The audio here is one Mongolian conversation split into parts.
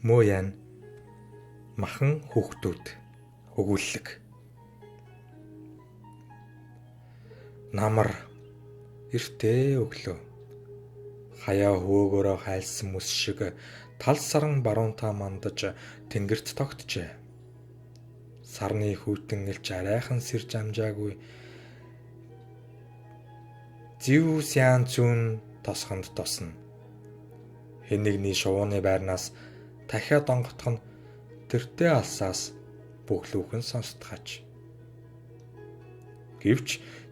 Моян махан хүүхдүүд өгүүллэг. Намар эртээ өглөө. Хаяа хөвөөгөөрөө хайлсан мөс шиг тал саран баруунтаа мандаж тэнгэрт тогтжээ. Сарны хүйтэн элч арайхан сэрж амжаагүй зэв сян зүүн тосгонд тосно. Хэн нэгний шувууны байрнаас дахиад онготох нь тэртээ алсаас бүглүүхэн сонсдгооч. Гэвч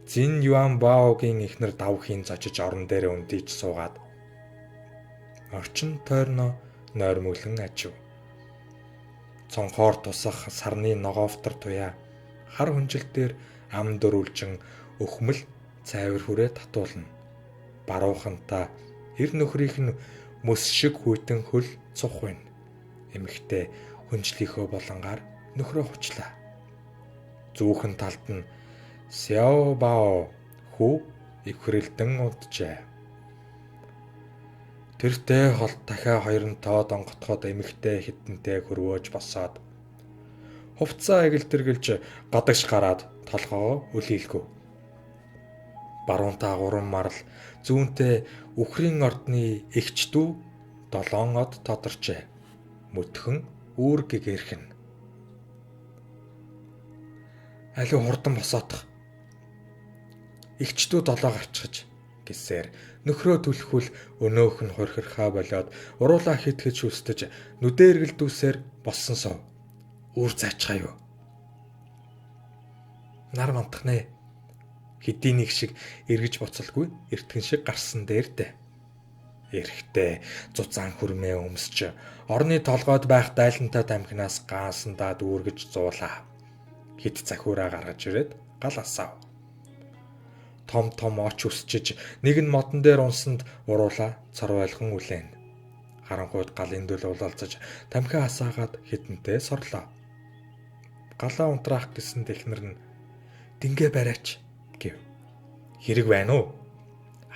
Зин Юан Баогийн эхнэр давхийн зочиж орон дээр өндийж суугаад орчин тойрноо нойрмөглөн ажив. Цонхоор тусах сарны ногоовтор туяа хар хүнжил дээр ам дөрвөлжин өхмөл цайвар хүрээ татуулна. Баруухантаа эр нөхрийнх нь мөс шиг хүйтэн хөл цух байна. Эмэгтэй хүнжлийнхөө болонгаар нөхрөө хучлаа. Зүүхэн талд нь Сяо Бао хүү эвхрэлдэн унтжээ. Тэртээ холт дахиа хоёр нь тоод онготход эмэгтэй хитэнтэй хөрвөөж босоод хувцаа эгэл тэргэлж гадагш гараад толгоо өлийлгөө. Баруунтаа гурван марал, зүүнтэй үхрийн ордны эгч дүү долоон од тодорчээ. Мөтгөн үүр гэгэрхэн. Алив хурдан босоодох. Эгч дүү долоо гарчхаж гэсээр нөхрөө түлхүүл өнөөх нь хурхирхаа болоод уруулаа хит хит шүстэж нүдэ эргэлдүүсээр болсон сов. Үүр заачгаа юу? Нар мантах нэ. Хэдий нэг шиг эргэж буцалгүй эртгэн шиг гарсан дээр дээ. Эрэхтэй зузаан хүрмээ өмсч орны толгойд байх дайлантай тамхинаас гаансандаа дүүргэж зуулаа. Хит захиураа гаргаж ирээд гал асаав. Том том оч өсчиж нэг нь модон дээр унсанд уруулаа цор байлхан үлээн. Харанхуйд галын дүл улаалцаж тамхи асаагаад хитэнтэй сорлоо. Галаа унтраах гэсэн тэхнэр нь дингээ бариач гэв. Хэрэг байна уу?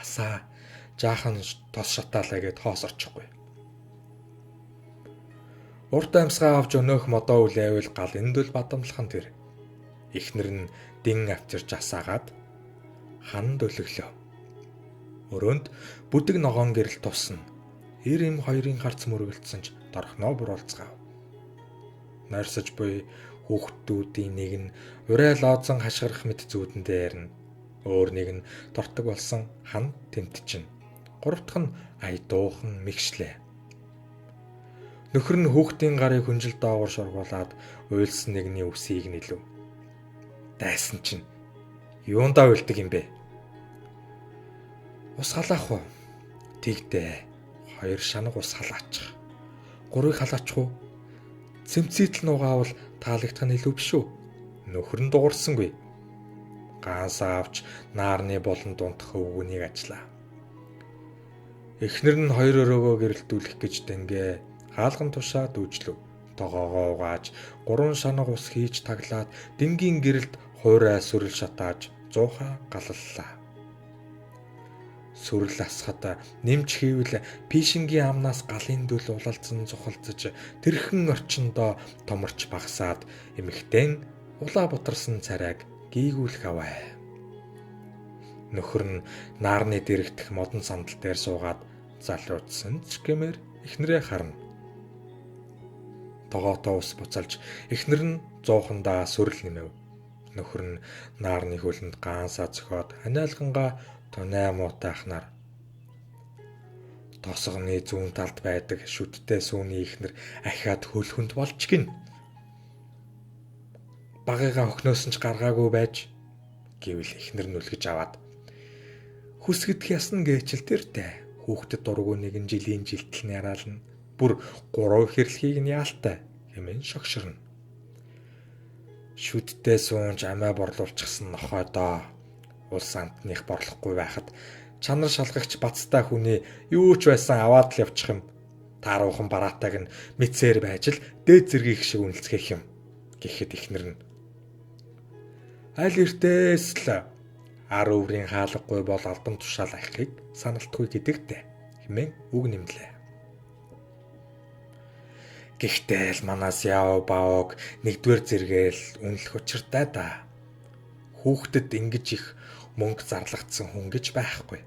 Асаа жаахан тос шатаалаа гэд хоос орчихгүй. Урт амьсгаа авч өнөөх модоо үлээвэл гал эндэл бадамлах нь тэр. Эхнэр нь дин авчирч асаагаад ханд өлөглөө. Өрөөнд бүдэг ногоон гэрэл тусна. Эр эм хоёрын харц мөргөлдсөн ч дорхноо буруулцгаав. Нойрсож буй хүүхдүүдийн нэг нь урай лоозон хашгирах мэт зүүдэндээ ярина. Өөр нэг нь дортог болсон хан тэмтчин. Гурав дахь нь аядуухан мэгшлээ. Нөхөр нь хүүхдийн гарыг хүнжил доогуур шургуулад уйлсан нэгний үсийг нэлв. Дайсан чинь юундаа уйлдаг юм бэ? Ус халаах уу? Тэгдэ. Хоёр шанаг ус халаачих. Гурвыг халаачих уу? Цэмцийтэл нугаавал таалагдах нь илүү биш үү? Нөхөр нь дуурсангүй. Гаансаа авч наарны болон дундах өвгөнийг ажиллаа. Эхнэр нь хоёр өрөөгөө гэрэлтүүлэх гэж дэнгээ хаалган тушаа дүүжлэв. Тогоогоо угааж гурван шанаг ус хийж таглаад дэнгийн гэрэлд хуурай сүрэл шатааж зуухаа галаллаа. Сүрэл асхад нэмж хийвэл пишингийн амнаас галын дүл улалзан цухалзаж тэрхэн орчиндоо томорч багасаад эмэгтэн улаа бутарсан царайг гийгүүлэх аваа. Нөхөр нь наарны дэрэгдэх модон сандал дээр суугаад залуудсан ч гэмээр эхнэрээ харна. Тогоотой ус буцалж эхнэр нь зуухандаа сүрэл нэмэв. Нөхөр нь наарны хөлөнд гаансаа цохиод ханиалгангаа тунаа муутай ахнаар тосгоны зүүн талд байдаг шүдтэй сүүний эхнэр ахиад хөлхөнд болж гин. Багыгаа өхнөөсөн ч гаргаагүй байж гэвэл эхнэр нь үлгэж аваад хүсгэдэх ясна гээчл тэр тэй. Хүүхдэд дургүй нэгэн жилийн жилтэл нь яраална. Бүр гурав хэрлэхийг нь яалтай хэмээн шогширно. Шүдтэй суунж амиа борлуулчихсан нохойдоо улс амтных борлохгүй байхад чанар шалгагч бацтай хүний юу ч байсан аваад л явчих юм. Тааруухан бараатайг нь мэдсээр байж л дээд зэргийг шиг үнэлцгээх юм гэхэд ихнэр нь аль эртээс л ар өврийн хаалгагүй бол албан тушаал ахихыг саналтгүй гэдэгтэй хэмээн үг нэмлээ. Гэхдээ л манай Сяо Баог нэгдүгээр зэрэгээл үнэлэх учиртай да. Хүүхдэд ингэж их мөнгө зарлагдсан хүн гэж байхгүй.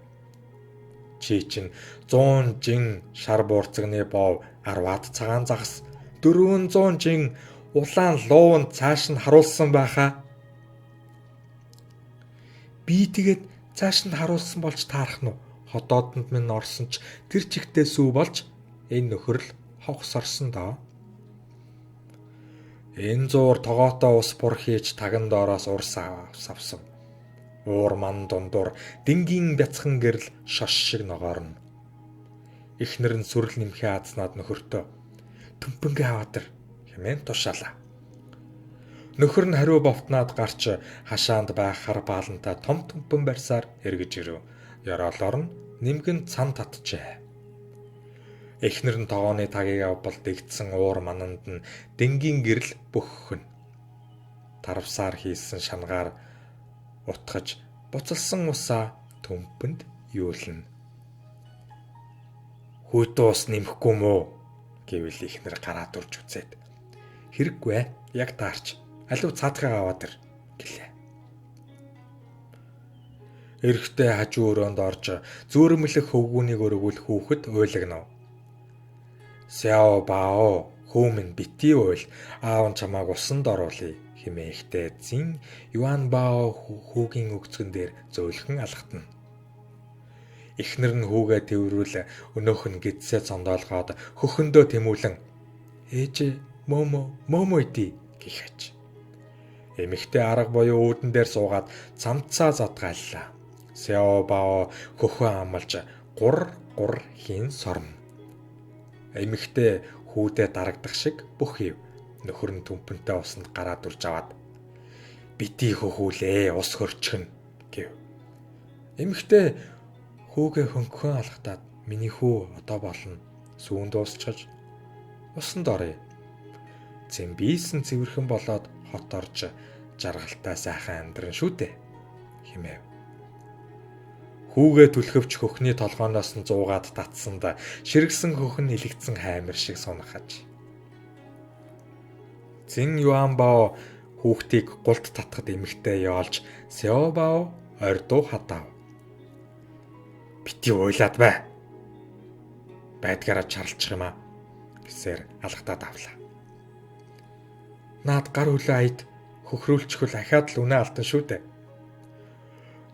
Чи чинь 100 жин шар буурцагны бов 10-аад цагаан загас 400 жин улаан лууван цааш нь харуулсан байхаа. Би тэгээд цааш нь харуулсан болж таарах нь уу? Ходоодонд минь орсон ч тэр чигтээ сүү болж энэ нөхөрл хогс орсон доо. Энэ зуур тогоотой ус бур хийж таган доороос урс авсан. Уур ман дундуур дэнгийн бяцхан гэрэл шош шиг ногоорно. Эхнэр нь сүрэл нэмхээ азнаад нөхөртөө төмпөнгээ аваад ир хэмээн тушаалаа. Нөхөр нь хариу бовтнаад гарч хашаанд байх хар баалантай том төмпөн барьсаар эргэж ирэв. Ёроолоор нь нэмгэн цан татжээ. Эхнэр нь тогооны тагийг авбал дэгдсэн уур мананд нь дэнгийн гэрэл бөххөн. Тарвсаар хийсэн шангаар утгаж буцалсан усаа төмпөнд юулна. Хүйтэн ус нэмэхгүй мөө гэвэл эхнэр гараад урж үзээд хэрэггүй яг таарч алив цаадхыг аваад ир гэлээ. Эрэхтэй хажуу өрөөнд орж зөөрөмлөх хөвгүүнийг өргүүл хүүхэд уйлагнав. Сяо бао хүү минь бити уйл, аав нь чамааг усанд оруулъя хэмээн ихтэй зин Юан бао хүүгийн өгцгөн дээр зөөлхөн алгатна. Эхнэр нь хүүгээ тэврүүл өнөөх нь гидсээ цондоолгоод хөхөндөө тэмүүлэн ээжээ мөмө мөмө иди гэхэж. Эмэгтэй арга буюу үүдэн дээр суугаад цамцаа задгааллаа. Сяо бао хөхөө амлаж гур гур хийн сорно. Эмэгтэй хүүдээ дарагдах шиг бүх ив. Нөхөр нь төмпөнтэй усанд гараад үрж аваад бити хөхүүлээ ус хөрчгөн гэв. Эмэгтэй хүүгээ хөнгөхөн алгатаад миний хүү одоо болно. Сүүн дуусчихаж усанд оръё. Зэмбийсэн цэвэрхэн болоод хот орж жаргалтай сайхан амьдран шүү дээ хэмээв. Хүүгээ түлхэвч хөхний толгооноос нь зуугаад татсанд ширгсэн хөх нь илэгдсэн хаймар шиг сунхаж. Зин Юан Бао хүүхдийг гулд татхад эмэгтэй ёолж Сяо Бао ордуу хатав. Бити уйлаад бай. Байдгаараа чарлчих юм а гэсээр алгатаад авлаа. Наад гар хөлөө аяд хөхрүүлчихвэл ахаад л үнэ алдан шүү дээ.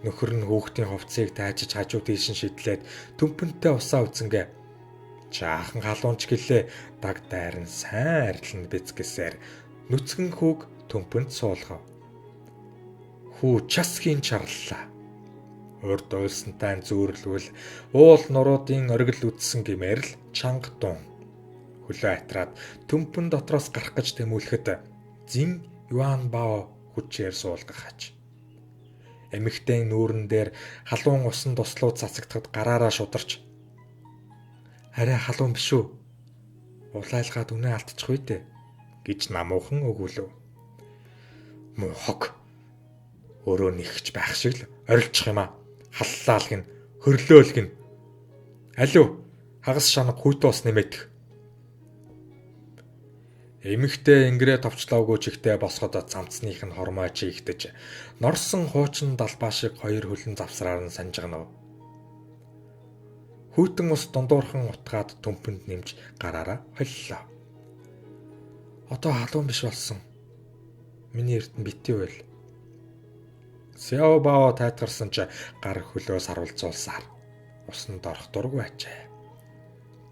Нөхөр нь хүүхдийн хувцсыг тайжиж хажуу тийш нь шидлээд төмпөнтэй усаа үзэнгээ. Жаахан халуунч гэлээ даг дайран сайн арилна биз гэсээр нүцгэн хүүг төмпөнд суулгав. Хүү час хийн чарлаа. Урд уйлсантай зүүрлвэл уул нуруудын оргил үдсэн гэмээр л чанга дун. Хөлөө атраад төмпөн дотроос гарах гэж тэмүүлэхэд зин Юан Бао хүчээр суулгах аж. Эмэгтэй нүүрэн дээр халуун усан туслууд цацагдахад гараараа шударч арай халуун биш үү? Улайлгаад үнэ алдчих үү дээ гэж намуухан өгүүлв. Муу хог. Өөрөө нэгч байх шиг л орилчих юм а. Халлаал гин, хөрлөөл гин. Алив хагас шанаг хүйтэн ус нэмэтэх. Эмэгтэй ингэрээ товчлоогүй чигтээ босгод цамцных нь хормой чийгдэж норсон хуучин далбаа шиг хоёр хөлн завсраар нь санжигнав. Хүйтэн ус дундуурхан утгаад төмпөнд нэмж гараараа холлоо. Одоо халуун биш болсон. Миний эрдэн бити байл. Сяо бао тайтгарсан ч гар хөлөө саруулцуулсаар усанд орох дургүй ажээ.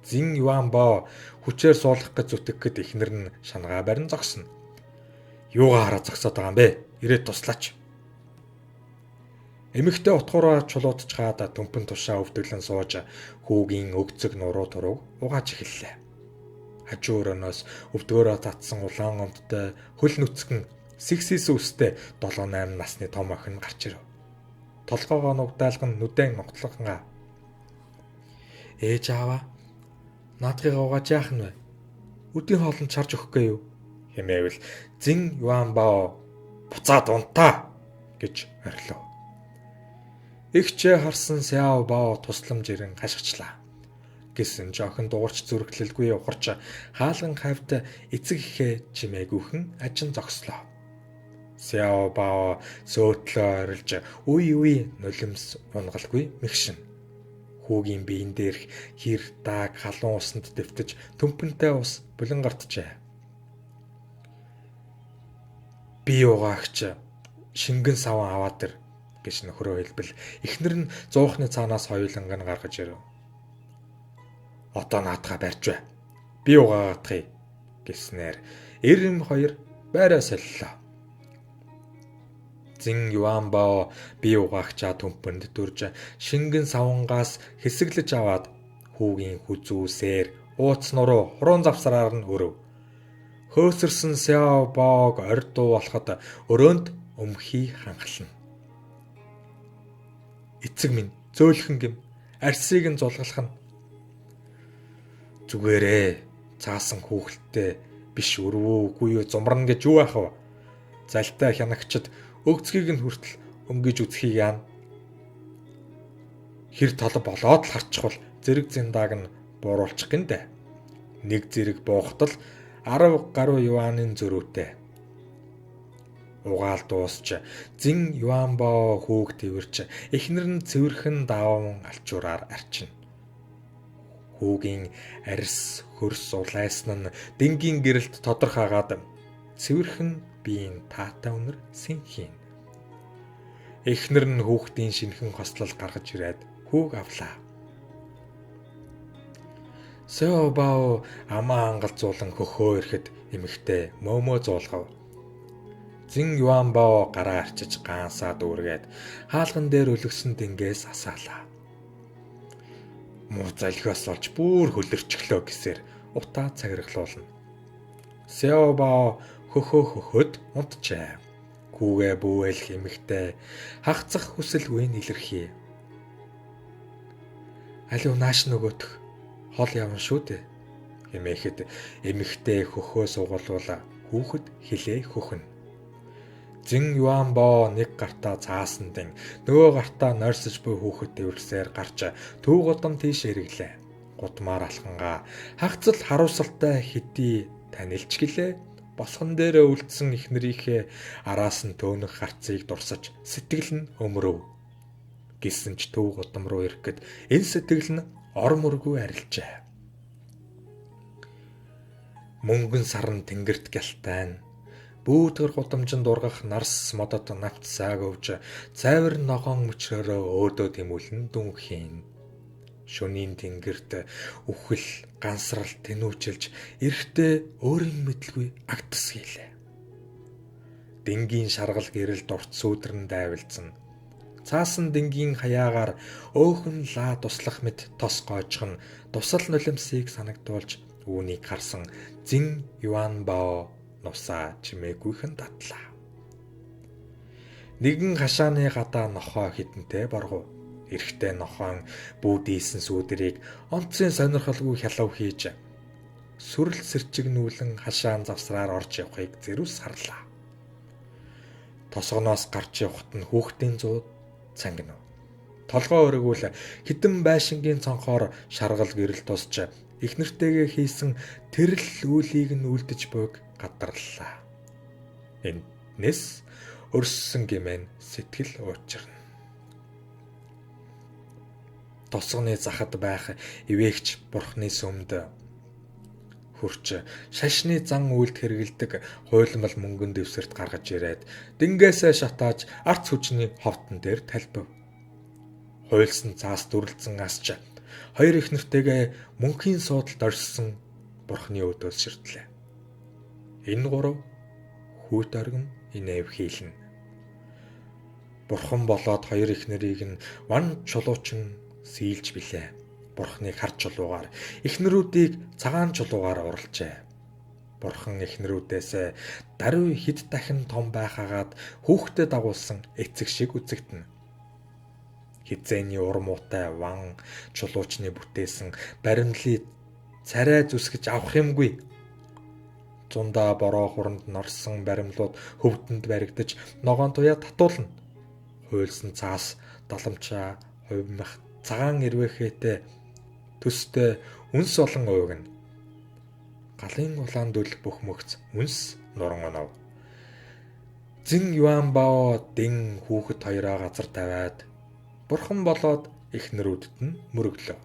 Зин Юан Бао хүчээр суулгах гэж зүтгэхэд эхнэр нь шангаа барин зогсно. Юугаа хараа зогсоод байгаа юм бэ? Ирээд туслаач. Эмэгтэй утгаараа чулуудчгаад төмпөн тушаа өвдөглөн сууж хүүгийн өгцөг нуруу турууг угааж эхэллээ. Хажуу өрөөнөөс өвдгөөрөө татсан улаан онттой хөл нүцгэн сэгсээс үстэй 7 8 насны том охин гарч ирэв. Толгоогоо нугдаалган нүдэн ногтлохонгаа. Ээж аава наадхыг угааж яах нь вэ? Үдийн хоолнд чарж өгөхгүй юу? Хэмээвэл зин Юан Бао буцаад унтаа гэж орилов. Игчээ харсан Сяо Бао тусламж ирэн хашгичлаа. Гэсэн ч охин дуурч зүрхлэлгүй ухарч хаалган хавьд эцэг эхээ чимээгүйхэн ажин зогслоо. Сяо Бао сөөтлөө орилж үе үе нулимс унгалгүй мэгшин. Хүүгийн биен дээрх хэр дааг халуун усанд дэвтэж төмпөнтэй ус булан гартжээ. Би угаагч шингэн саван аваад ир гэж нөхрөө хэлбэл эхнэр нь зуухны цаанаас хоёуланг нь гаргаж ирэв. Одоо наадхаа барьж бай. Би угаагаадахъя гэснээр эрэм хоёр байраа солилоо. Зин Юан Бао би угаагчаа төмпөнд дүрж шингэн савангаас хэсэглэж аваад хүүгийн хүзүүсээр ууц нуруу хуруун завсраар нь өрөв. Хөөсөрсөн Сяо Баог орд дуу болоход өрөөнд өмхий ханхлана. Эцэг минь зөөлхөн гэм арсыг нь зулгалах нь зүгээрээ цаасан хүүхэлтэй биш өрвөө үгүй юу зумарна гэж юу яах вэ? Залтай хянагчид өгцгийг нь хүртэл өнгөж үзхийг яана. Хэр толб болоод л харчихвал зэрэг зэндааг нь бууруулчих гин дээ. Нэг зэрэг буухтал 10 гаруй юанын зөрүүтэй. Угаал дуусч зин юан боо хүүг тэрч эхнэр нь цэвэрхэн даван алчуураар арчина. Хүүгийн арьс хөрс улайсан нь дэнгийн гэрэлт тодорхаагаад цэвэрхэн биеийн таатай үнэр сэнхийн. Эхнэр нь хүүхдийн шинхэн хослол гаргаж ирээд хүүг авлаа. Сяо Бао амаа ангалзуулан хөхөө ирэхэд эмэгтэй мөөмөө зуулгав. Зин Юан Бао гараа арчиж гаансаа дүүргээд хаалган дээр өлгсөн дөнгээс асаалаа. Муу залхиос олж бүр хөлөрчлөө гэсээр утаа цагиргалуулна. Сяо Бао хөхөө хөхөд унтжээ. Хүүгээ бүүэлх эмэгтэй хагцах хүсэлгүй нь илэрхий. Алив нааш нөгөөх хол явна шүү дээ. Хэмээхэд эмэгтэй хөхөө сугалвал хүүхэд хилээ хөхнө. Зин Юан Бо нэг гартаа цаасан дэн нөгөө гартаа нойрсож буй хүүхэд дэврсээр гарч төв гудам тийш эргэлээ. Гудмаар алхангаа хагцал харуулсалтай хэдий танилч гэлээ. Босгон дээрээ үлдсэн эхнэрийнхээ араас нь төөнөх гарцыг дурсаж сэтгэл нь өмрөв. Гэсэн ч төв гудам руу ирэхэд энэ сэтгэл нь ор мөргүй арилжээ. Мөнгөн саран тэнгэрт гялтайна. Бүүдгэр гудамжинд ургах нарс модод навцсааг өвж цайвар ногоон мөчрөөрөө өөдөө тэмүүлэн дүнхийн. Шөнийн тэнгэрт үхэл гансрал тэнүүчилж эрэхтээ өөрийн мэдлгүй агтас хийлээ. Дэнгийн шаргал гэрэл дурт сүүдрэн дайвалзан. Цаасан дэнгийн хаяагаар өөхөн лаа туслах мэт тос гоожхон тусал нулимсыг санагдуулж үүнийг харсан Зин Юан Бао нусаа чимээгүйхэн татлаа. Нэгэн хашааны гадаа нохоо хідэнтэй боргов. Эрэхтэй нохоон бүүдийсэн сүүдрийг онцын сонирхолгүй хялав хийж сүрэл сэрчигнүүлэн хашаан завсраар орж явахыг зэрүүс харлаа. Тосгоноос гарч явхад нь хүүхдийн зууд цангинав. Толгой өргүүл хідэн байшингийн цонхоор шаргал гэрэл тусч их нэртэйгээ хийсэн тэрл үйлийг нь үлдэж буйг гадарлаа. Энднээс өрссөн гэмэн сэтгэл уучирна. Тосгоны захад байх ивээгч бурхны сүмд хөрч шашны зан үйлд хэрэгэлдэг хуйлмал мөнгөн дэвсгэрт гаргаж ирээд дэнгээсээ шатааж арц хүчний ховтон дээр талбив. Хуйлсан цаас дүрлцэн асч хоёр их нэртэйгээ мөнхийн суудалд оршсон бурхны өдөөс ширтлээ. Энэ гурав хүүт оргин инээв хийлнэ. Бурхан болоод хоёр их нэрийг нь ван чулуучин сийлж билээ. Бурхныг хар чулуугаар, эхнэрүүдийг цагаан чулуугаар уралжээ. Бурхан эхнэрүүдээс даруй хэд дахин том байхаагаад хүүхдэд дагуулсан эцэг шиг үзэгдэнэ. Хизээний ур муутай ван чулуучны бүтээсэн баримлыг царай зүсгэж авах юмгүй. Зундаа бороо хуранд норсон баримлууд хөвдөнд баригдаж ногоон туяа татуулна. Хуйлсан цаас даламчаа хувимах цагаан эрвэхээтэй Төстэй үнс олон уйгна. Галын улаан дүл бүх мөгц үнс нуран унав. Зин Юан Бао дэн хүүхэд хоёроо газар тавиад бурхан болоод эхнэрүүдэд нь мөрөглөө.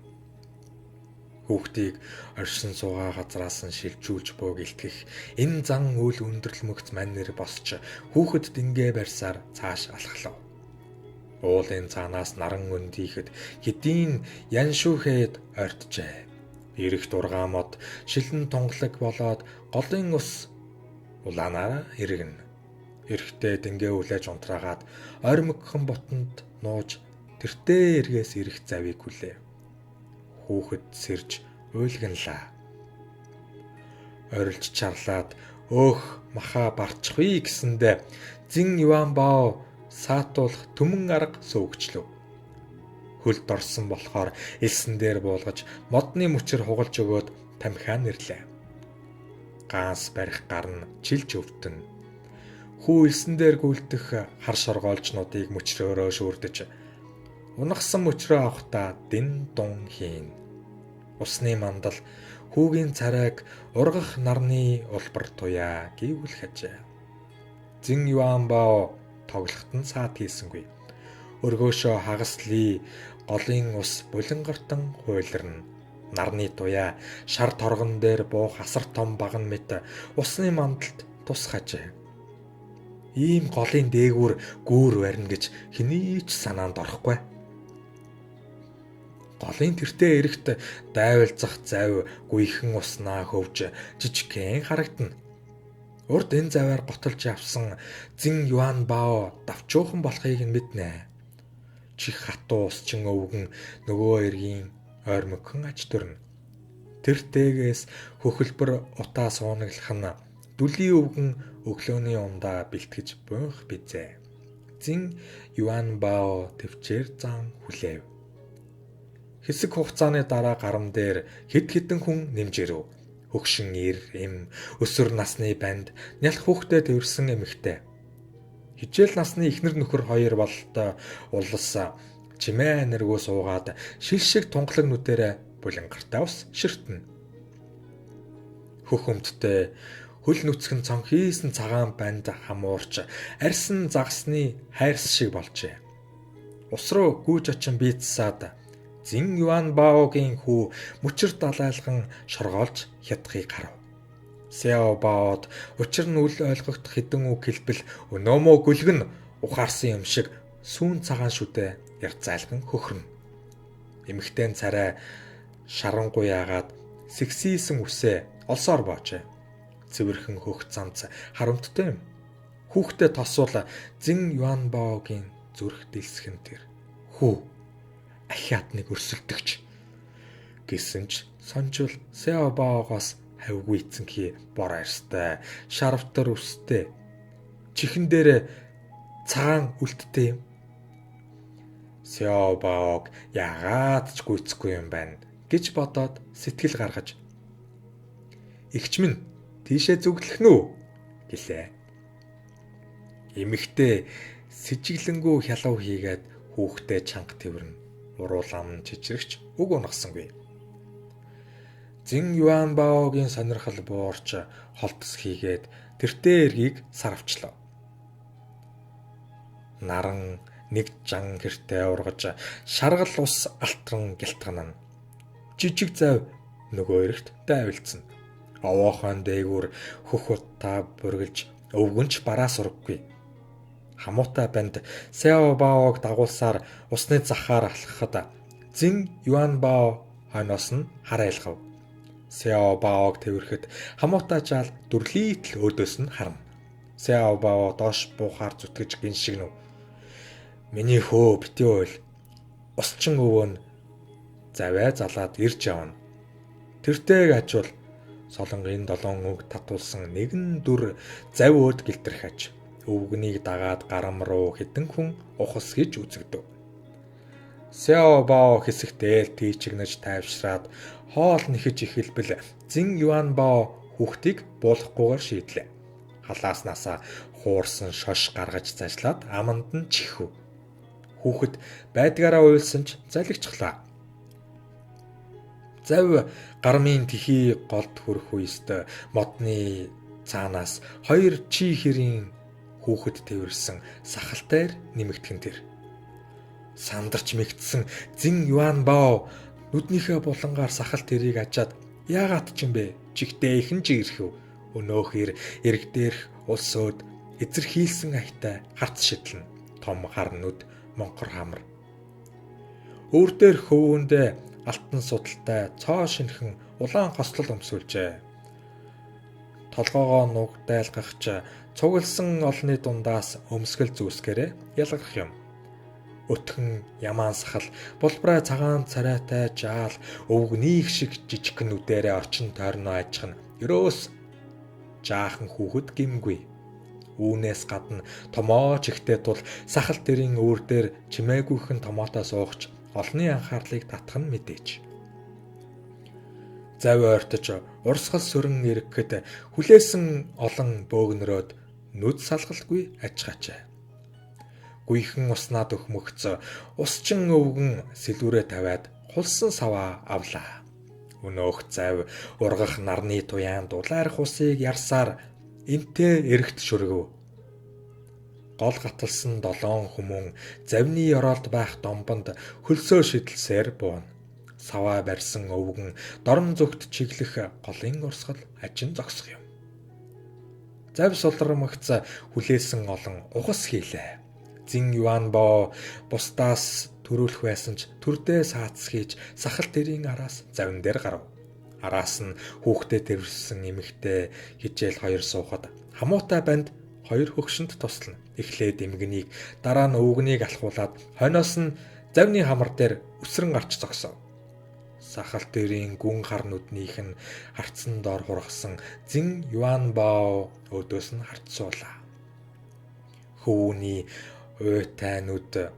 Хүүхдийг оршин суугаа газраас нь шилжүүлж бууг илтгэх энэ зан үйл өндөрлөмөгц манер босч хүүхэд дэнгээ барьсаар цааш алхлав. Уулын цаанаас наран өндийхэд хэдийн яншүүхэд ойртжээ. Ирэх дургаа мод шилэн тунгалаг болоод голын ус улаанаараа эргэнэ. Эрэхтэй дэнгээ үлээж унтраагаад ойрмогхон ботонд нууж тэртээ эргээс ирэх завийг хүлээв. Хүүхэд сэрж уйлганлаа. Орилж чарлаад өөх маха барчихвээ гэсэндэ Зин Юан Бао саатуулах түмэн арга сөвгчлөв. Хөлд орсон болохоор элсэн дээр буулгаж модны мөчөр хугалж өгөөд тамхиа нэрлээ. Ганс барих гар нь чилж өвдөн. Хүү элсэн дээр гүйлдэх хар шоргоолжнуудыг мөчрөөрөө шүүрдэж унагсан мөчрөө авахдаа дэн дун хийн. Усны мандал хүүгийн царайг ургах нарны улбар туяа гэвэл хажээ. Зин Юан Бао тоглоход нь саад хийсэнгүй. Өргөөшөө хагас ли голын ус булангартан хуйларна. Нарны туяа шар торгон дээр буух асар том баган мэт усны мандалд тус хажээ. Ийм голын дээгүүр гүүр барина гэж хэний ч санаанд орохгүй. Голын тэртээ эрэхт дайвалзах зав гүйхэн уснаа хөвж жижигхэн харагдана. Урд энэ заваар готолж явсан Зин Юан Бао давчуухан болохыг нь мэднэ. Чих хатуу усчин өвгөн нөгөө эргийн ойрмогхон аж төрнө. Тэр тээгээс хөхөлбөр утаа суунаглах нь дүлийн өвгөн өглөөний ундаа бэлтгэж буйх бизээ. Зин Юан Бао төвчээр зан хүлээв. Хэсэг хугацааны дараа гарам дээр хэд хэдэн хүн нэмж ирэв. Хөгшин ир, эм, өсвөр насны банд, нялх хүүхдэд төвөрсөн эмэгтэй. Хичээл насны эхнэр нөхөр хоёр бололтой улс чимээ нэргүү суугаад шил шиг тунгалаг нүдэрээ булангартай ус ширтэнэ. Хөх өмдтэй хөл нүцгэн цонхийсэн цагаан банд хамуурч арьсан загсны хайрс шиг болжээ. Ус руу гүйж очин бийцсаад Зин Юан Баогийн хүү мөчөр далайлган шоргоолж хятхыг харав. Сяо Баод учир нь үл ойлгогдох хэдэн үг хэлбэл өнөөмөө гүлгэн ухаарсан юм шиг сүүн цагаан шүдэ ярцайлган хөхөрнө. Эмэгтэй царай шарангуяагаад сексийсэн үсээ олсоор боожээ. Цэвэрхэн хөх цамц харамттай юм. Хүүхдээ тосвол Зин Юан Баогийн зүрх дэлсэх нь тэр. Хүү ахиад нэг өрсөлдөгч гэсэн ч сонжул Сяо Баогоос хавьгүй эцэнхий бор арьстай, шарвтар үстэй, чихэн дээр цагаан үлдтэй юм. Сяо Баог яагаад ч гүйцэхгүй юм байна гэж бодоод сэтгэл гаргаж "Эгч минь тийшээ зүглэх нь үү?" гэлээ. Эмэгтэй сэжиглэнгүү хялав хийгээд хүүхдээ чанга тэрвэрнэ. Уруул ам чичрэгч үг унгасангүй. Зин Юан Баогийн сонирхол буурч холтос хийгээд тэртээ эргийг сарвчлаа. Наран нэг жан гэртээ ургаж шаргал ус алтран гялтганана. Жижиг зав нөгөө эрэгт дайвалцсан. Овоохойн дээгүүр хөх утаа бургилж өвгөнч бараа сураггүй. Хамуутай банд Сяо Баог дагуулсаар усны захаар алхахад Зин Юан Бао хойноос нь харайлгав. Сяо Баог тэрхэд хамуутай жаал дүрлийтл өөдөөс нь харна. Сяо Бао доош буухаар зүтгэж гиншигнв. Миний хөө бити уйл. Усчин өвөө нь завай залаад ирж явна. Тэртэйг ажвал солонгын долоон үг татуулсан нэгэн дүр зав өөд гэлтрэх аж. Өвгөнийг дагаад гарам руу хэдэн хүн ухас гэж үзэгдэв. Сяо Бао хэсэгтэл тийчгнэж тайвшраад хоол нэхэж эхэлбэл Зин Юан Бао хүүхдийг буулгахгүйгээр шийдлээ. Халааснасаа хуурсан шош гаргаж зажлаад аманд нь чихв. Хүүхэд байдгаараа уйлсан ч залгичихлаа. Зав гармын тхий голд хүрэх үест модны цаанаас хоёр чи хэрийн хүүхэд тэвэрсэн сахалтайр нэмэгдхэн тэр. Сандарч мэгдсэн Зин Юан Бао нүднийхээ булангаар сахал тэрийг ажаад яагаад ч юм бэ? Чигтээ ихэн ч ирэхэв. Өнөөх ир эрг дээрх улс өөд эзэрхийлсэн аятай харц шидлэн том хар нүд монхор хамар. Өөр дээр хөвүүндээ алтан судалтай цоо шинхэн улаан хослол өмсүүлжээ. Толгоогоо нуг дайлгахч цугласан олонны дундаас өмсгөл зүүсгээрээ ялгарх юм. Өтгөн ямаан сахал булбрай цагаан царайтай жаал өвгнийх шиг жижигхэн нүдэрээ орчин тойрноо ажих нь ерөөс жаахан хүүхэд гимгүй. Үүнээс гадна томоо чихтэй тул сахал тэрийн үүр дээр чимээгүйхэн томоотоо суугч олонний анхаарлыг татах нь мэдээж. Зав ойртож урсгал сөрөн ирэхэд хүлээсэн олон бөөгнөрөөд нүд салгалгүй аж хачаа. Гүйхэн уснаа дөхмөгц усчин өвгөн сэлүүрээ тавиад хулсан саваа авлаа. Өнөөх зав ургах нарны туяан дулаарх усыг ярсаар энтэй эрэгт шүргэв. Гол гаталсан долоон хүмүүн завны ёроолд байх домбонд хөлсөө шидэлсээр бууна. Саваа барьсан өвгөн дорн зүгт чиглэх голын урсгал ажин зогсох юм. Зав сулрамгц хүлээсэн олон ухас хийлээ. Зин Юан Бо бусдаас төрүүлэх байсан ч төрдөө саац хийж сахал тэрийн араас завин дээр гарав. Араас нь хүүхдээ тэрвэрсэн эмэгтэй хижээл хоёр суухад хамуутай банд хоёр хөгшөнд туслана. Эхлээд эмгэнийг дараа нь өвгнийг алхуулаад хойноос нь завны хамар дээр өсрөн гарч зогсов. Сахал дэрийн гүн хар нүднийх нь харцсан доор хургасан Зин Юан Бао өөдөөс нь харцсуулаа. Хөвүүний уйтай нүд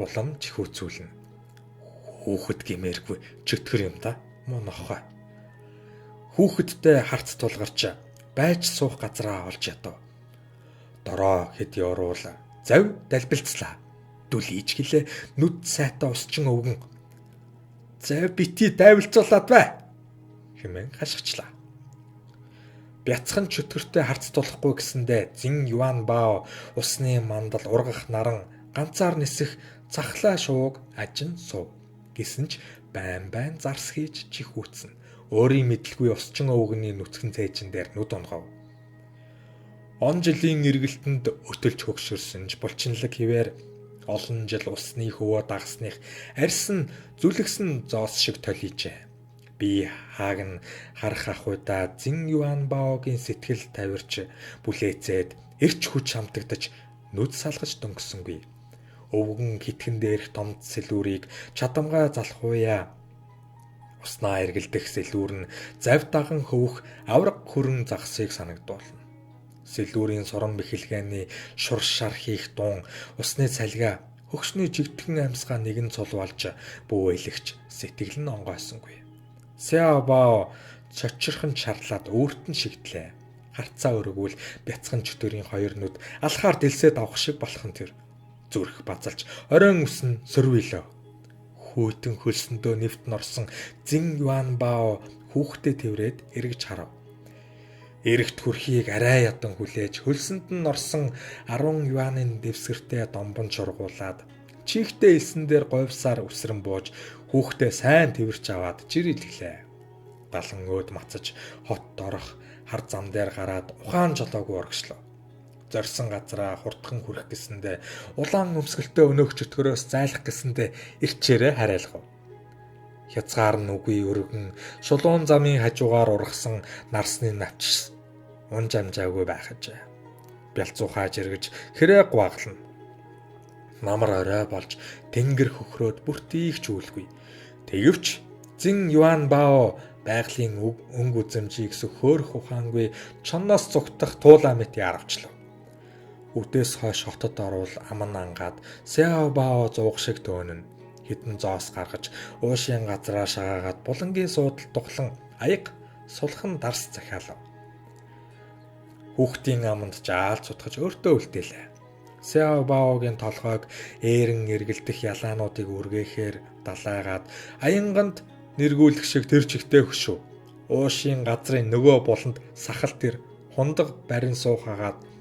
улам чихүүцүүлнэ. Хүүхэд гимээргүй чөтгөр юм да. Муу нохой. Хүүхэдтэй харц тулгарч байж суух газраа олж ядав. Дороо хэд ёруул зав далбилцлаа. Дүлийч гэлээ нүд сайтай усчин өвгөн зав бити дайвалцуулаад бай хэмээн хашгичлаа. Бяцхан чөтгөртэй харц тулахгүй гэсэндээ Зин Юан Бао усны мандал ургах наран ганцаар нисэх цахлаа шууг ажин сув. Гэсэн ч байн байн зарс хийж чих үүцэн. Өөрийн мэдлгүй усчин өвгөний нүцгэн цээжин дээр нүд унгав. Он жилийн эргэлтэнд өтөлж хөгшөрсөн ч булчинлаг хിവэр олон жил усны хөвөө дагсных арьс нь зүлэгсэн зоос шиг толийжээ. Би хааг нь харах ах удаа Зин Юан Баогийн сэтгэл тавирч бүлээцээд эрч хүч хамтагдаж нүд салгаж дөнгөсөнгүй. Өвгөн хитгэн дээрх томд сэлүүрийг чадамгай залхууя. Уснаа эргэлдэх сэлүүр нь зав даган хөвөх авраг хүрэн загсыг санагдуулна. Сэлүүрийн суран бэхэлгээний шур шар хийх дуун усны цалига хөгшний жигтгэн амьсгаа нэгэн цул болж бүүэлэгч сэтгэл нь онгойсонгүй. Сяо Бао чочирхон чарлаад өөрт нь шигтлээ. Харцаа өргөвөл бяцхан чөтгөрийн хоёр нүд алхаар дэлсээд авах шиг болох нь тэр. Зүрх базалж оройн үсэн сөрвөлөө. Хүйтэн хөлсөндөө нэвт норсон Зин Юан Бао хүүхдээ тэврээд эргэж харав. Эрэгт хөрхийг арай ядан хүлээж хөлсөнд нь орсон 10 юанын дэвсгэртэй домбон шургуулад чигтээ элсэн дээр говьсаар үсрэн бууж хүүхдээ сайн тэвэрч аваад жирэлглээ. Далан өөд мацаж хот дорох хар зам дээр гараад ухаан жолоогүй урагшлав. Зорьсон газраа хурдхан хүрэх гэсэндээ улаан өмсгөлтэй өнөөх чөтгөрөөс зайлах гэсэндээ ирчээрээ харайлгав. Хязгаар нь үгүй өргөн шулуун замын хажуугаар ургасан нарсны навч унж амжаагүй байхаж бялцуухаа жиргэж хэрэг гуаглана. Намар орой болж тэнгэр хөхрөөд бүртийх ч үлгүй. Гэвч Зин Юан Бао байгалийн өнгө үзэмжийг хөөрөх ухаангүй чонноос цугтах туулаа мэт яравчлав. Үдээс хойш хотод орвол аман ангаад Сяо Бао зуух шиг төөнөн хідэн зоос гаргаж уушийн газраа шагаагаад булангийн суудал тухлан аяг сулхан дарс захиалав. Хүүхдийн аманд жаал цутгаж өөртөө үлдээлээ. Сяо Баогийн толгойг ээрэн эргэлдэх ялаануудыг үргээхээр далайгаад аянганд Нэргүүлэх шиг тэр чигтээ хөшөв. Уушийн газрын нөгөө буланд сахал тэр хундаг барин суухагаад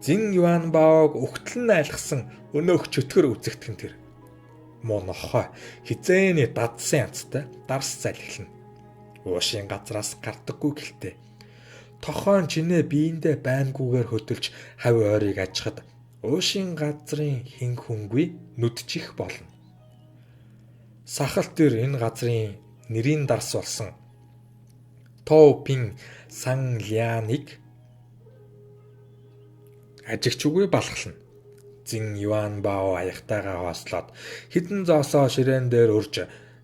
Зин Юан Баог өгтөл нь айлгсан өнөөх чөтгөр үзэгтгэн тэр. Муу нохой хизээний дадсан янзтай дарс залхилна. Уушийн газраас гардаггүй гэлтэй. Тохоон чинээ биендээ баймгүйгээр хөдөлж хав ойрыг ажихад уушийн газрын хэн хүнгүй нүдчих болно. Сахал тэр энэ газрын нэрийн дарс болсон Тоопин Сан Ляныг ажигч үгүй балхална. Зин Юан Бао аягтайгаа хоослоод хідэн зоосоо ширээн дээр өрж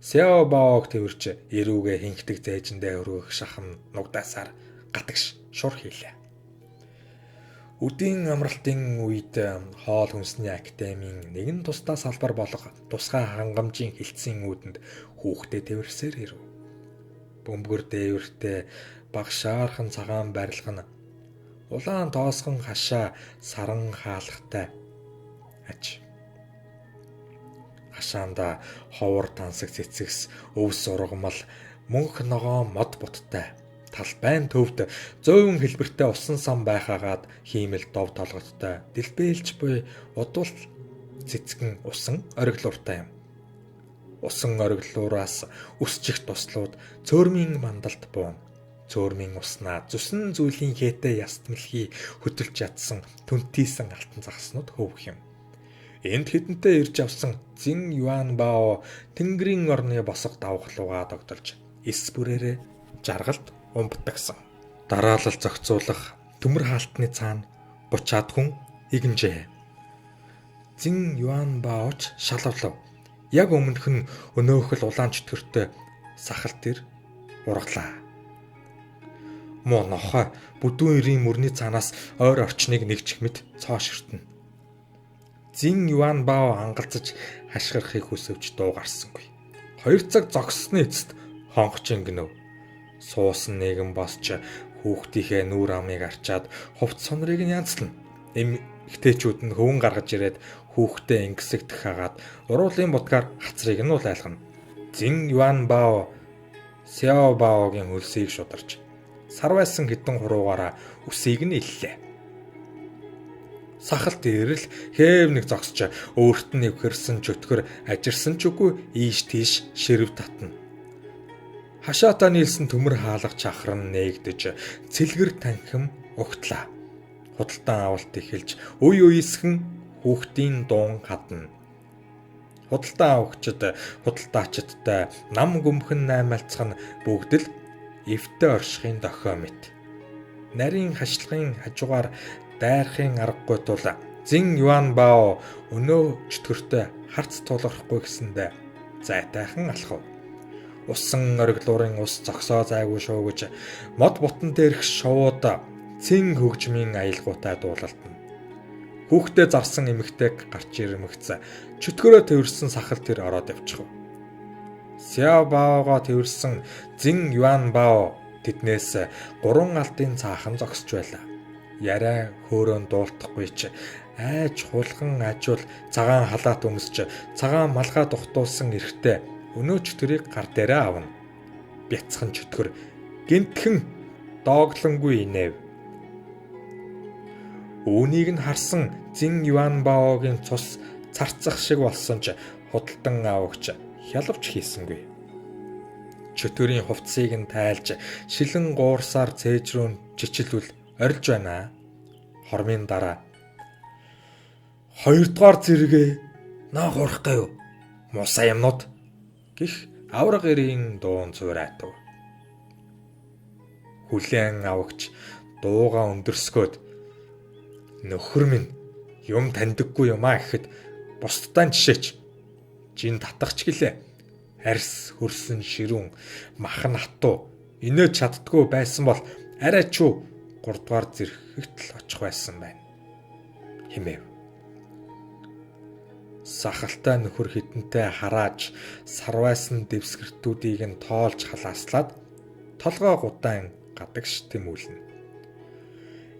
Сяо Баог тэрч эрүүгээ хинхдэг зээжэндээ өргөх шахам нугдаасаар гатагш шур хийлээ. Үдийн амралтын үед хоол хүнсний академийн нэгэн тусдаа салбар болох тусгай хангамжийн хилцийн үүдэнд хүүхдээ тэрсээр ирэв. Бөмбөгөр дээвэртэй баг шаархан цагаан барилга нь улаан тоосгон хашаа саран хаалгатай аж. Хашаанда ховор тансаг цэцэгс өвс ургамал мөнх ногоон мод буттай талбайн төвд зөөвөн хэлбэртэй усан сан байхаагаад хиймэл дов толготтой дэлбэлж буй удуул цэцгэн усан ориглууртай юм. Усан ориглуураас өсчих туслууд цөөрмийн мандалд буuna. Цөөрмийн уснаа зүсэн зүйлийн хээтэй ястмэлхий хөдөлж ядсан түнтийсэн алтан загаснууд хөвөх юм. Энд хэдэнтэй ирж авсан Зин Юан Бао Тэнгэрийн орны босго давхлуугаа догдолж эс бүрээрээ жаргалд умбтагсан. Дараалал зохицуулах төмөр хаалтны цаана 30-аад хүн игэнжээ. Зин Юан Баоч шалавлав. Яг өмнөх нь өнөөхөл улаан чөтгөртэй сахал тэр ургалаа. Муу нохой бүдүүн эрийн мөрний цаанаас ойр орчныг нэг чихмэд цоо ширтэнэ. Зин Юан Бао ангалзаж хашгирахыг хүсвч дуу гарсангүй. 2 цаг зогссны эцэст хонгоч ингэнэв. Суусан нэгэн босч хүүхдийнхээ нүүр амыг арчаад хувц сонрыг нь янзлана. Эмэгтэйчүүд нь хөвөн гаргаж ирээд хүүхдээ ингэсэгдэх хагаад уруулын будгаар хацрыг нь улайлгана. Зин Юан Бао Сяо Баогийн хөлсийг шударч сарвайсан хідэн хуруугаараа үсийг нь иллээ. Сахалт ирэл хээв нэг зогсож өөрт нь нэвхэрсэн чөтгөр ажирсан ч үгүй ийш тийш ширэв татна. Хашаатаа нийлсэн төмөр хаалга чахар нь нээгдэж цэлгэр танхим угтлаа. Худалдан авалт эхэлж үе үеэсхэн хүүхдийн дуун хадна. Худалдан авагчид худалдаачидтай нам гүмхэн наймаалцах нь бүгд л эвтэй оршихын дохио мэт. Нарийн хашлагын хажуугаар дайрахын аргагүй тул Зин Юан Бао өнөө чөтгөртэй харц тулгархгүй гэсэндэ зайтайхан алхав. Усан ориглуурын ус зогсоо зайгүй шуугаж мод бутан дээрх шувууд цэн хөгжмийн аялгуутай дуулалтна. Хүүхдээ зарсан эмэгтэйг гарч ирмэгц чөтгөрөө тэрсэн сахал тэр ороод явчихв. Сяо Баого тэрсэн Зин Юан Бао тэднээс 3 алдын цаахан зогсож байлаа. Яриа хөөрөн дуулдахгүй ч айж хулган ажуул цагаан халаат өмсч цагаан малгай духтуулсан эрэгтэй өнөө чөтгөрийг гар дээрээ авна. Бяцхан чөтгөр гинтхэн дооглонгүй инээв. Үүнийг нь харсан Зин Юан Баогийн цус царцах шиг болсон ч худалдан авагч хялавч хийсэнгүй. Чөтгөрийн хувцсыг нь тайлж шилэн гуурсаар цээж рүү чичилвэл орилж байна. Хормын дараа хоёрдугаар зэрэгээ наа хурах гайв. Мусаа юмнууд гих авраг эрийн дуун цуурайтав. Хүлээн авагч дууга өндөрсгөөд нөхөр минь юм таньдаггүй юм а гэхэд бусдаа жишээч жин татахч гэлээ. Арс хөрсөн ширүүн махан хатуу инээж чаддгүй байсан бол арай ч 3 дугаар зэрэгт л очих байсан байна. Химээв. Сахалтай нөхөр хідэнтэй харааж сарвайсан дэвсгэртүүдийг нь тоолж халааслаад толгой гудаан гадагш тэмүүлнэ.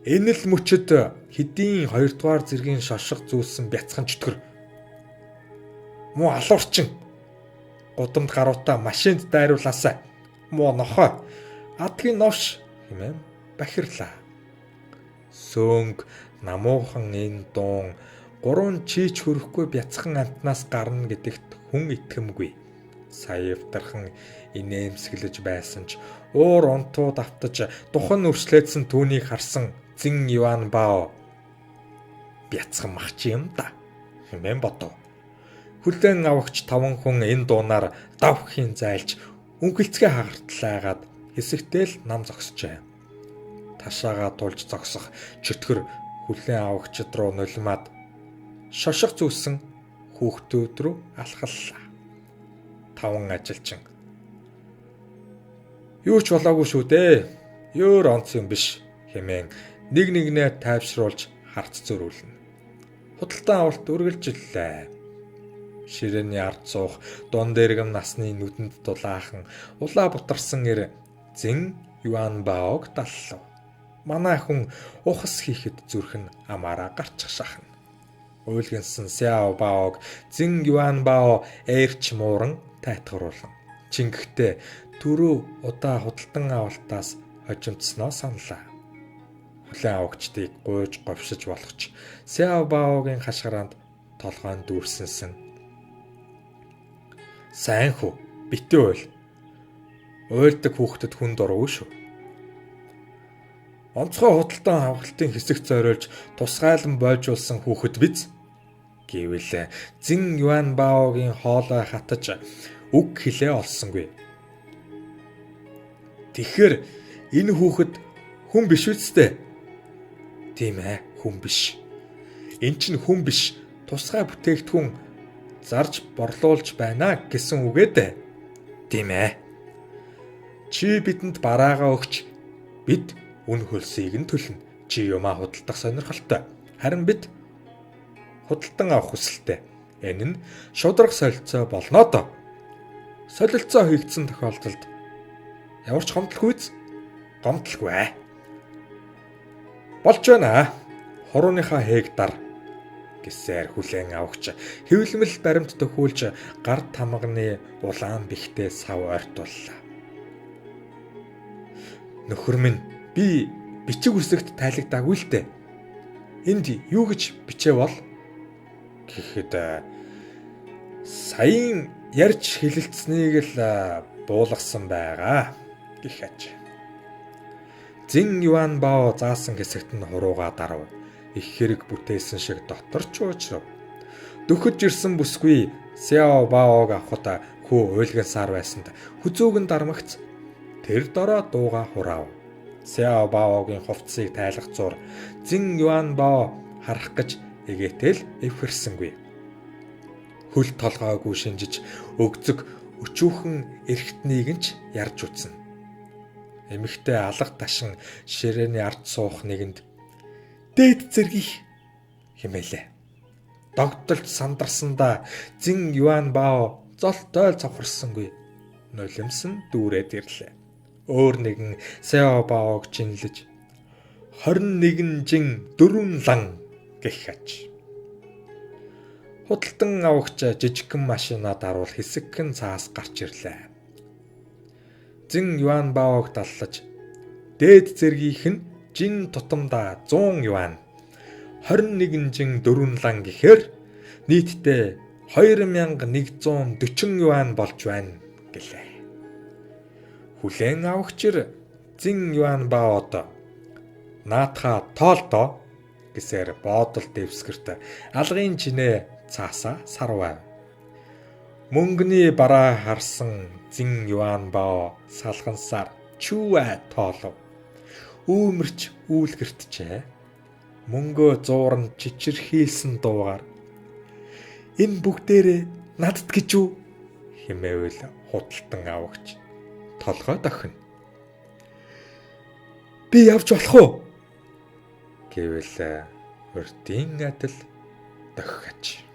Энэ л мөчөд хэдийн 2 дугаар зэргийн шошго зүүлсэн бяцхан чөтгөр. Муу алуурчин. Гудамд гаруутаа машинд дайруулаасай. Муу нохой. Адгийн новш хэмээн бахирлаа. Сөөнг намуухан энэ дуун гурван чийч хөрөхгүй бяцхан амтнаас гарна гэдэгт хүн итгэмгүй. Сая эвтархан инээмсэглэж байсан ч уур унтуу давтаж духан өршлөөдсөн түүнийг харсан Зин Юан Бао бяцхан махч юм да хэмээн бодов. Хүлэн авагч таван хүн энэ дуунаар давхын зайлж үнхэлцгээ хагартлаагаад хэсэгтэл нам зогсжээ. Ташаагаа тулж зогсох чөтгөр хүлэн авагчд руу нулимаад шошго зүүсэн хүүхдүүд рүү алхаллаа. Таван ажилчин. Юу ч болоогүй шүү дээ. Өөр онц юм биш хэмээн нэг нэгнээ тайвшруулж харц зөрүүлнэ. Худалдан авалт үргэлжиллээ. Ширээний ард суух дунд дэргэм насны нүдэнд дулаахан улаа бутарсан эр Зин Юан Баог даллав. Манай хүн ухас хийхэд зүрх нь амаараа гарчих шахна. Уйлгансан Сяо Баог Зин Юан Бао ээрч мууран тайтгаруулан. Чингэхдээ түрүү удаа худалдан авалтаас хожимдсноо саналаа. Хүлэн авагчдыг гуйж говьшиж болох ч Сяо Баогийн хашгараанд толгойн дүүрсэнсэн. Сайн хүү, битүү уйл. Уйлдаг хүүхдэд хүн дургүй шүү. Онцгой худалдан авалтын хэсэг зориулж тусгайлан бойжуулсан хүүхэд биз? Гэвэл Зин Юан Баогийн хоолой хатаж үг хэлээ олсонгүй. Тэгэхээр энэ хүүхэд хүн биш үсттэй. Тийм хүн биш. Эн чинь хүн биш. Тусгай бүтээгдэхүүн зарж борлуулж байна гэсэн үгээ дээ. Тийм. Чи бидэнд бараагаа өгч бид үн хөлсийг нь төлнө. Чи юмаа худалдах сонирхолтой. Харин бид худалдан авах хүсэлтэй. Энэ нь шударга солилцоо болно доо. Солилцоо хийгдсэн тохиолдолд ямар ч гомдлгүй биз? Гомдлгүй. Болж байна. Хурууныхаа хээг дар гэсээр хүлээн авахч хэвлэмэл баримт төхүүлж гар тамганы улаан бихтээ сав ойртууллаа. Нөхөр минь би бичиг үсэгт тайлагдаагүй л дээ. Энд юу гэж бичээ бол гэхэд саяын ярьж хэлэлцсэнийг л буулгасан байгаа гэх аж. Зин Юан Бао заасан хэсэгт нь хуруугаа дарав. Их хэрэг бүтээсэн шиг дотор ч уучрав. Дөхөж ирсэн бүсгүй Сяо Баог авахд хүү уйлгансаар байсанд хүзүүг нь дармагц тэр дороо дууга хураав. Сяо Баогийн хувцсыг тайлах зур Зин Юан Бао харах гэж эгээтэл эвхэрсэнгүй. Хөл толгойгүй шинжиж өгзөг өчүүхэн эрхтнийг нь ч ярьж үтсэн. Эмэгтэй алга ташин ширээний ард суух нэгэнд дээд зэргих хэмээлээ. Догдолж сандарсандаа Зин Юан Бао золтой цавхарсангүй. Нулимсан дүүрээд ирлээ. Өөр нэгэн Сяо Баог жинлэж 21 жин 4 лан гэх аж. Худалдан авагч жижигхэн машина даруул хэсэгхэн цаас гарч ирлээ. Зин Юан Баог даллаж дээд зэргийнх нь жин тутамдаа 100 юан 21 жин 4 лан гэхээр нийтдээ 2140 юан болж байна гэлээ. Хүлээн авагчир Зин Юан Баод наатха тоолдоо гэсээр боодол дэвсгэрт алгын чинээ цаасаа сарвав. Мөнгөний бараа харсан Зин Юан Бао салгансаар чүүэ тоолов. Үүмэрч үйлгэртжээ. Мөнгөө зуурн чичирхийлсэн дуугаар энэ бүгдээрээ надад гэж үү хэмээвэл худалдан авагч толгой дохино. Би явж болох уу? Гэвэл урдын адил дохиач.